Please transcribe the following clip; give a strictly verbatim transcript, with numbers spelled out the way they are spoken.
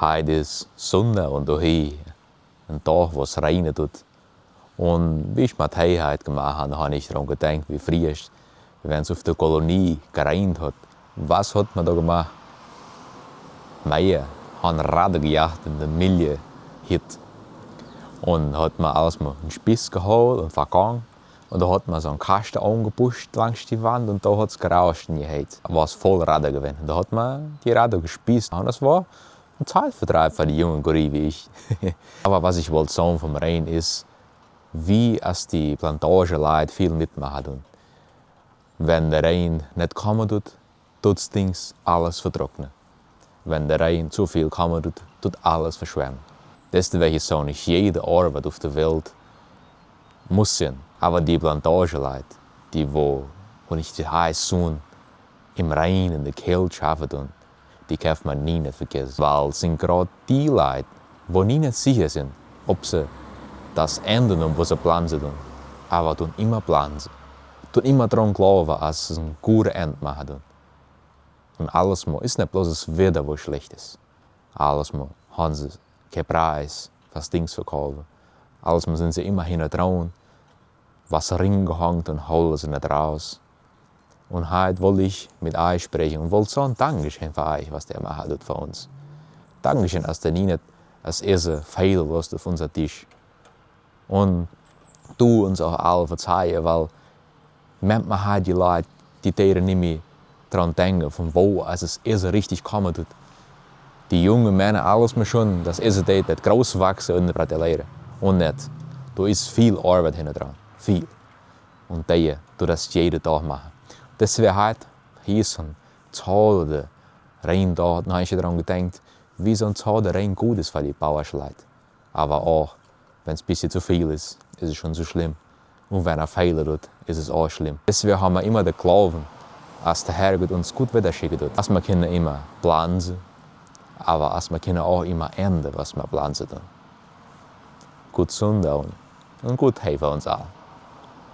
Heit es Sunda un dohie en Dach, wo et räajnen deit. Un wie ich mien Tee heit jemacht hab, hab ich dran jedenkt, wie frieher, wenn et opp de Kolonie jeräajent hät, waut hät eena doa jemacht? Mie hab Radde jejoacht en de mille Hitt. Un hät eena ieescht mol en Spieß jeholt un vekocht. Un doa hät eena soon Kasten aunjepuscht langs de Waunt un doa hät et jerauscht un jeheet. Wia voll Radde jewast. Doa hät eena dee Radde jespiest. Un daut wia en Zeitverdreif fa dee junge Gorie wie ich. Oba waut ekj well sajen vom Räajen es, wie aus dee Plantageluid väl metmoaken doonen. Wan de Räajen nich komen deit, deit daut Dinkj aules vetrocknen. Wan de Räajen too väl komen deit, deit aules veschwemmen. Daut es de Wajch, soo nich jede Oabeit opp de Welt mott sennen. Oba dee Plantageluid, dee woo, wan ekj dee hia soo em Räajen en de Kjelt schaffen doonen, dee kaun eena nie vejäten. Wiels et sent jrod dee Lied, woo nie secha sent, auf see daut Enj noch, woo see planzen doonen. Oba doonen emma planzen. Doonen emma dran jleewen, aus see een goodet Enj moaken doonen. Un aules mol es nich bloos daut Wada, woo schlajcht es. Aules mol haben see kjeen Pries, waut Dinkj vekaufen. Aules mol sent see emma hinjadran, waut see rinjehongen un hoolen see nich raus. Un heit well ekj met eich spräakjen un well sajen Dankscheen fa eich, waut jie moaken doonen fa ons. Dankscheen, aus dee nich aus Iessen fälen loten opp onsen Disch. Un doo ons uk aul vezeien, wiels met mie hab ekj dee Lied, dee Tieden nich mea dran denkjen, von woo aus et Iessen richtig komen deit. Dee junge Mana, aules mol scheen, daut Iessen deit, daut groot wachsen un gratulieren. Un nich. Doa es väl Oabeit hinjadran. Väl. Un dee, doo daut jieda Dach moaken. Daut es woo heit, hia sent Zahlen, de Räajen doa, hab ekj dran jedenkt, woo soon Zahlen Räajen goot es fa dee Bauaschleit. Oba uk, wan et een bät too väl es, es et scheen soo schlemm. Un wan et väl deit, es et uk schlemm. Daut es woo wie haben emma dän Gloowen, aus de Herrgott ons goot wadaschekjen deit. Aus wie kjennen emma planzen, oba aus wie kjennen uk emma enjen, waut wie planzen doonen. Goot Sunda un, un goot Tee fa ons aul.